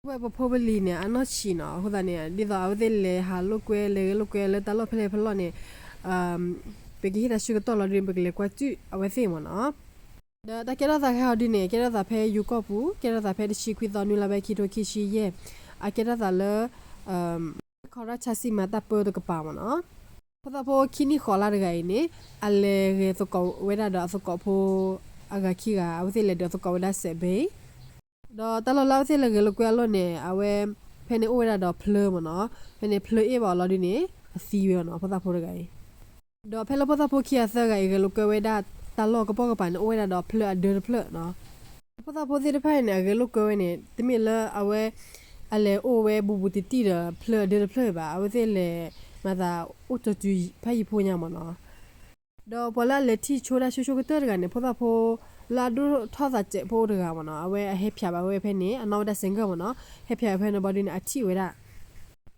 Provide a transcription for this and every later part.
ဝဲပဖိပလံၤန့ၣ် အနီၢ်ဆံးနီၤ, အဃိသတးန့ၣ် ဒ်သိးအဝဲသ့ၣ်လဲၤဟးလိာ်ကွဲ လဲၤဂဲၤလိာ်ကွဲလၢတၢ်လီၢ်ဖဲလဲၣ်ဖဲလဲၣ်န့ၣ် ပကဟ့ၣ်တၢ်ဆၢကတီၢ်လီၤဒ်န့ၣ် ပကလဲၤကွၢ်စူၣ်အဝဲသ့ၣ်မ့ၢ်နီၤ. ဒီးတၢ်ကဲထီၣ်သးခဲဟီဒ်န့ၣ် ကဲထီၣ်သးဖဲယိၤကီၢ်ပူၤ, ကဲထီၣ်သးဖဲတဆံခွံသီ နွံလါဘဲ ခံထိခံဆံယဲၢ်, အကဲထီၣ်သးလၢ ခီရၣ်ဆါစံမၤတၢ်ပၢတကပၤ မ့ၢ်နီၤ. ဖိသၣ်ဖိခံနံၣ်ဃိးလါတဂၤအံၤန့ၣ် အလဲၤဂဲၤသကိးဝဲဒၣ်ဒီးအသကိးဖိအဂၤခံဂၤ, အဝဲသ့ၣ်လဲၤဒိးသကိးဝဲဒၣ်စဲးဘ့ၣ်, ဒီးတၢ်လီၢ်လၢအဝဲသ့ၣ်လဲၤဂဲၤလိာ်ကွဲအလီၢ်န့ၣ် အဝဲ ဖဲန့ၣ်အိၣ်ဝဲဒၣ်ဒီးဖျၢ မ့ၢ်နီၤ. ဖဲန့ၣ်ဖျၢအ့ၣ်ဘၣ်အီၤလီၤဒ်န့ၣ် အသံဝဲနီၤ ဖိသၣ်ဖိတဂၤအံၤ. ဒီးဖဲလၢဖိသၣ်ဖိခံဂၤသၢဂၤအံၤ ဂဲၤလိာ်ကွဲဝဲဒၣ်တၢ်လီၢ်ကပိာ်ကပၤန့ၣ် အိၣ်ဝဲဒၣ်ဒီးဖျၢအဒၢတဖျၢၣ်နီၤ. ဖိသၣ်ဖိသ့ၣ်တဖၣ်အံၤန့ၣ် အဂဲၤလိာ်ကွဲဝဲန့ၣ် တမ့ၢ်လၢအဝဲ အလဲၤအိၣ်ဝဲဘူးဘူးတံၢ်တံၢ်ဒီးဖျၢအဒၢတဖျၢၣ်ဘၣ်, အဝဲသ့ၣ်လဲၤမၤသးအိၣ်ကၠီၤစုၤဖးယံၤဖိညါ မ့ၢ်နီၤ. ဒီးပှၤလၢအလဲၤထံၣ်ဆိတၢ်ဆိဆိကတၢၢ်တဂၤန့ၣ် ဖိသၣ်ဖိလၢအဒိၣ်ထီၣ်သးစဲးဖိတဂၤ မ့ၢ်နီၤ, အဝဲအဟဲဖၠးဘၣ်ဝဲဖဲန့ၣ် အနီၣ်ဝဲဒၣ်စဲးကၢၢ် မ့ၢ်နီၤ, ဟဲဖၠးဝဲဖဲန့ၣ်ဘျီဒ်န့ၣ် အထံၣ်ဝဲဒၣ်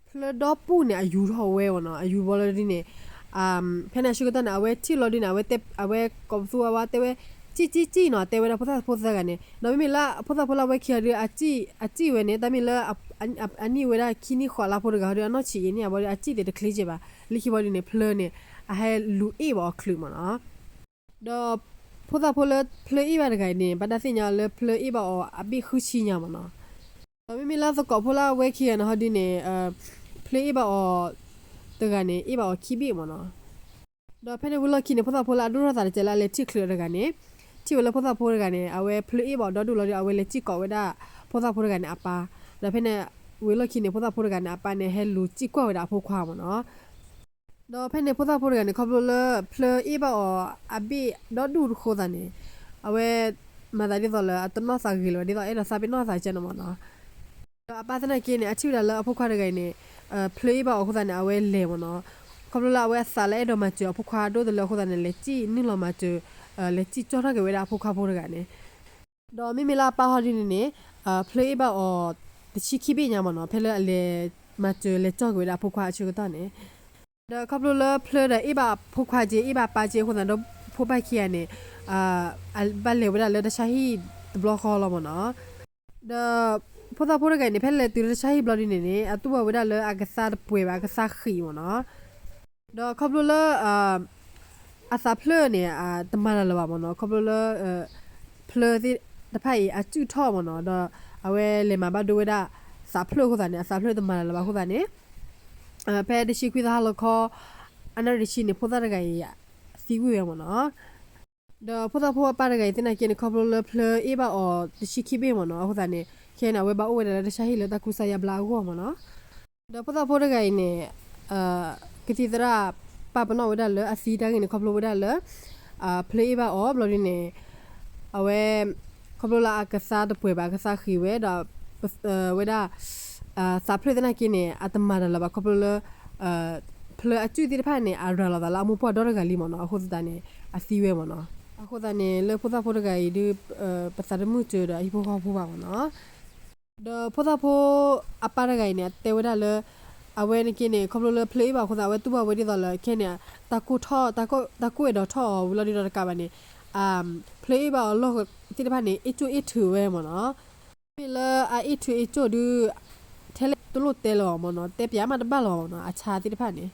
ဖျၢဒီပူၤန့ၣ် အယူၤထီၣ်ဝဲ မ့ၢ်နီၤ, အယူၤဘျီဒ်န့ၣ် ဖဲန့ၣ်အဆၢကတီၢ်န့ၣ် အဝဲထံၣ်လီၤဒ်န့ၣ် အဝဲ အဝဲကိးပသူအဝဲတဲဝဲ ကံၣ်ကံၣ်ကံၣ်နီၤ, တဲဝဲဒၣ်ဖိသၣ်ဖိသၢဂၤန့ၣ်, ဒီးမ့မ့ၢ်လၢဖိသၣ်ဖိလၢအဝဲခံဂၤဒီး အစံၣ်ဝဲန့ၣ် တၢ်မ့ၢ်လၢ အနံၣ်ဝဲဒၣ်ခံနံၣ်ဃိးလါဖိတဂၤဟီဒီး အနီၢ်ဆံးအံၤန့ၣ် အဝဲဒီးအစံၣ်သ့ၣ်တချ့ကဲဘၣ်, လၢခံဘျီဒ်န့ၣ် ဖျၢန့ၣ် အဟဲလူၤအ့ၣ်ဘၣ်အီၤချုး မ့ၢ်နီၤ. ဒီးဖိသၣ်ဖိလၢဖျၢအ့ၣ်ဘၣ်တဂၤအံၤန့ၣ် ဘၣ်တၢ်သ့ၣ်ညါလၢဖျၢအ့ၣ်ဘၣ်အီၤအဘ့ၣ်ဃုဆံညါ မ့ၢ်နီၤ. ဒီးမ့မ့ၢ်လၢသကိးဖိလၢအဝဲခံဂၤန့ၣ်ဟီဒ်န့ၣ် ဖျၢအ့ၣ်ဘၣ်အီၤတဂၤန့ၣ် အ့ၣ်ဘၣ်အီၤခံဘ့ၣ် မ့ၢ်နီၤ. ဒီးဖဲန့ၣ်ဝံၤလီၢ်ခံန့ၣ် ဖိသၣ်ဖိလၢအဒိၣ်ထီၣ်သးတစဲးလၢအလဲၤထံၣ်ချုးတဂၤန့ၣ် ထံၣ်ဝဲလၢဖိသၣ်ဖိတဂၤန့ၣ် အဝဲဖျၢအ့ၣ်ဘၣ်အီၤဒီဒူၣ်လီၤဒီး အဝဲလဲၤစံၣ်ကိးဝဲဒၣ် ဖိသၣ်ဖိတဂၤန့ၣ်အပၢ်, ဒီးဖဲန့ၣ် ဝံၤလီၢ်ခံန့ၣ် ဖိသၣ်ဖိတဂၤန့ၣ်အပၢ်န့ၣ် ဟဲလူၤစံၣ်ကွၢ်ဝဲဒၣ်အဖိခွါ မ့ၢ်နီၤ. ဒီးဖဲန့ၣ်ဖိသၣ်ဖိတဂၤန့ၣ် ခီဖျိလၢဖျၢအ့ၣ်ဘၣ်အီၤအဘ့ၣ်ဒီဒူၣ်အဃိသတးန့ၣ် အဝဲ မၤသးဒ်သိးလၢအတနီၢ်သးဂ့ၤလၢၤဘၣ် ဒ်သိးအဲၣ်ဒိးသးပ့ၤနီၣ်သးကဲနီၤ မ့ၢ်နီၤ. ဒီးအပၢ်သနာ်က့န့ၣ် အထံၣ်ဝဲဒၣ်လၢအဖိခွါတဂၤအံၤန့ၣ် ဖျၢအ့ၣ်ဘၣ်အီၤအဃိသတးန့ၣ် အဝဲလဲၤ မ့ၢ်နီၤ. ခီဖျိလၢအဝဲအသးလၢအဲၣ်ဒိးမၤစၢၤအဖိခွါဒိၣ်တလၢအဃိသတးန့ၣ် လဲၤစံၣ်နုာ်လီၤမၤစၢၤ လဲၤစံၣ်ကၠီၣ်ထီၣ်က့ၤဝဲဒၣ်အဖိခွါဖိတဂၤန့ၣ် ဒီးမ့မ့ၢ်လၢအပၢ်ဟီဒ်န့ၣ်န့ၣ် ဖျၢအ့ၣ်ဘၣ်အီၤတဆံခံဘ့ၣ်ညါ မ့ၢ်နီၤ, ဖဲလၢအလဲၤမၤစၢၤလဲၤကၠီၣ်က့ၤဝဲဒၣ်အဖိခွါအဆၢကတီၢ်န့ၣ်. ဒီးခီဖျိလၢဖျၢဒီးအ့ၣ်ဘၣ်အဖိခွါက့ အ့ၣ်ဘၣ်အပၢ်က့အဃိသတးဒီး ဖိပၢ်ခံဂၤန့ၣ် အဘၣ်လဲၤဝဲဒၣ်လၢတၢ်ဆါဟံၣ်တဘျီဃီလီၤ မ့ၢ်နီၤ. ဒီးဖိသၣ်ဖိတဂၤန့ၣ် ဖဲလဲၤတုၤလၢတၢ်ဆါဟံၣ်ဘျီဒ်န့ၣ်န့ၣ် အတူၢ်ဘၣ်ဝဲဒၣ်လၢအကသါတပှဲၤဘၣ် အကသါဃံး မ့ၢ်နီၤ. ဒီးခီဖျိလၢ အသးဖျၢၣ်န့ၣ် တမၤတၢ်လၢၤဘၣ် မ့ၢ်နီၤ, ခီဖျိလၢ ဖျၢသ့ၣ်တဖၣ်အံၤအစုၣ်ထီၣ် မ့ၢ်နီၤ, ဒီးအဝဲလဲၤမၤဘၣ်ဒိဝဲဒၣ်သးဖျၢၣ်အဃိသတးန့ၣ် အသးဖျၢၣ်တမၤတၢ်လၢၤဘၣ်အဃိသတးန့ၣ် ဖဲတဆံခွံသီဟါလီၤခီ အနၣ်ရံၣ်တဆံန့ၣ် ဖိသၣ်တဂၤအံၤ သံကွံာ်ဝဲ မ့ၢ်နီၤ. ဒီးဖိသၣ်ဖိအပၢ်တဂၤအံၤသနာ်က့န့ၣ် ခီဖျိလၢဖျၢအ့ၣ်ဘၣ်အီၤတဆံခံဘ့ၣ် မ့ၢ်နီၤ, အဃိသတးန့ၣ် ခဲအံၤန့ၣ် အဝဲဘၣ်အိၣ်ဝဲဒၣ်လၢတၢ်ဆါဟံၣ်လၢတၢ်ကူစါယါဘျါအဂီၢ် မ့ၢ်နီၤ. ဒီးဖိသၣ်ဖိတဂၤအံၤန့ၣ် ကသံၣ်သရၣ်ပာ်ပနီၣ်ဝဲဒၣ်လၢအသံတၢ်ဂ့ၢ်န့ၣ် ခီဖျိဝဲဒၣ်လၢ ဖျၢအ့ၣ်ဘၣ်အီၤဘျီဒ်န့ၣ် အဝဲ ခီဖျိလၢအကသါတပှဲၤဘၣ် အကသါဃံးဝဲဒီး ဝဲဒၣ် သးဖျၢၣ်သနာ်က့န့ၣ် အတမၤတၢ်လၢၤဘၣ် ခီဖျိလၢ ဖျၢအစုၣ်သ့ၣ်တဖၣ်န့ၣ် အရၤလီၤသးလၢအမိၢ်ပှၢ်ဒီတဂၤလံ မ့ၢ်နီၤ, အဃိသတးန့ၣ် အသံဝဲ မ့ၢ်နီၤ. အဃိသတးန့ၣ် လၢဖိသၣ်ဖိတဂၤအံၤဒုး ပသးတမုာ်စၢၤဒီးအဟံၣ်ဖိဃီဖိဘၣ် မ့ၢ်နီၤ. ဒီးဖိသၣ်ဖိအပၢ်တဂၤအံၤန့ၣ် အတဲဝဲဒၣ်လၢ အဝဲန့ၣ်က့န့ၣ် ခီဖျိလၢဖျၢအ့ၣ်ဘၣ်အဃိသတး အဝဲတူၢ်ဘၣ်ဝဲဒ်သိးလၢ ခဲန့ၣ် တၢ်ကိၢ်ထီၣ် တၢ်ကိၢ်အဲၣ်ဒိးထီၣ်အီၤဝံၤလီၤဒုးဒီးတကးဘၣ်န့ၣ် ဖျၢအ့ၣ်ဘၣ်အီၤလီၢ်သ့ၣ်တဖၣ်န့ၣ် အ့ၣ်ကၠိၣ်အ့ၣ်ထုးဝဲ မ့ၢ်နီၤ. မ့ၢ်လၢအအ့ၣ်ထုးအ့ၣ်ကၠိၣ်ဒုး ထဲလဲၣ်တလိၣ်တဲလၢၤဘၣ် မ့ၢ်နီၤ, တဲပၠးမးတဘၣ်လၢၤဘၣ် မ့ၢ်နီၤ, အဆါသ့ၣ်တဖၣ်န့ၣ်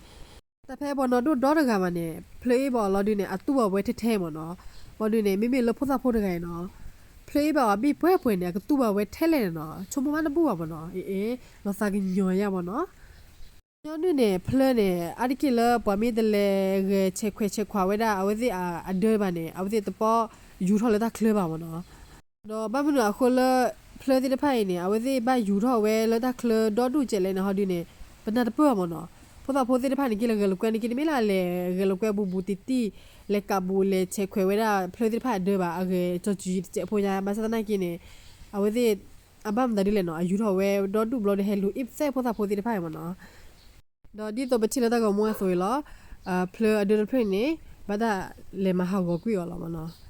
တၢ်ဖဲပှၤနီၢ်ဒိၣ်ဒီတဂၤဘၣ်န့ၣ် ဖျၢအ့ၣ်ဘၣ်အီၤလီၤဒုးန့ၣ် အတူၢ်ဘၣ်ဝဲထဲထဲ မ့ၢ်နီၤ. ဘၣ်ဒုးန့ၣ် မ့မ့ၢ်လၢဖိသၣ်ဖိတဂၤအံၤနီၤ ဖျၢအ့ၣ်ဘၣ်အီၤဘ့ၣ်ပှဲၤပှဲၤန့ၣ် အကတူၢ်ဘၣ်ဝဲထဲလဲၣ်န့ၣ်နီၤ, ဆိကမိၣ်မးတဘူၣ်ဘၣ် မ့ၢ်နီၤ, အ့ၣ် လီၤသးကညီၤယါ မ့ၢ်နီၤ. ညီနုၢ်န့ၣ် ဖျၢန့ၣ် အါတက့ၢ်လၢပှၤမ့ၢ်တလဲၤဂဲၤဆဲးခွဲးဆဲးခွါဝဲဒၣ် အဝဲသ့ၣ်အဒၢဘၣ်န့ၣ် အဝဲသ့ၣ်တပီယူၤထီၣ်လၢတၢ်ချၢဘၣ် မ့ၢ်နီၤ. ဒီးဘၣ်မနုၤအဃိလၢ ဖျၢသ့ၣ်တဖၣ်အံၤန့ၣ် အဝဲသ့ၣ်ဘၣ်ယူၤထီၣ်ဝဲလၢတၢ်ချၢဒီဒူၣ်ကဲလဲၣ်န့ၣ် ဟီဒုးန့ၣ် ပနၢ်တပၢၢ်ဘၣ် မ့ၢ်နီၤ. ဖိသၣ်ဖိသ့ၣ်တဖၣ်န့ၣ် က့ၤလၢဂဲၤလိာ်ကွဲန့ၣ်က့ တမ့ၢ်လၢအလဲၤဂဲၤလိာ်ကွဲဘူးဘူးတံၢ်တံၢ် လဲၤကးဘူးလဲၤဆဲးခွဲးဝဲဒၣ်ဖျၢသ့ၣ်တဖၣ်အဒၢဘၣ် အဂဲၤကၠီၤစုၤတစဲးဖိညါ ဘၣ်ဆၣ်သနာ်က့န့ၣ် အဝဲသ့ၣ် အဘၣ်မတၤဒ်လဲၣ်နီၤ အယူၤထီၣ်ဝဲဒီဒူၣ်ဘျီဒီးဟဲလူၤအ့ၣ်ပသဲၣ်ဖိသၣ်ဖိသ့ၣ်တဖၣ်အံၤ မ့ၢ်နီၤ. ဒီးဒ်သိးပထံၣ်လၢတၢ်ဂီၤမူအသိးအံၤလီၤ ဖျၢအဒၢတဖျၢၣ်န့ၣ် ဘၣ်တၢ်လဲၤမၤဟးဂီၤကွံာ်အီၤလီၤ မ့ၢ်နီၤ.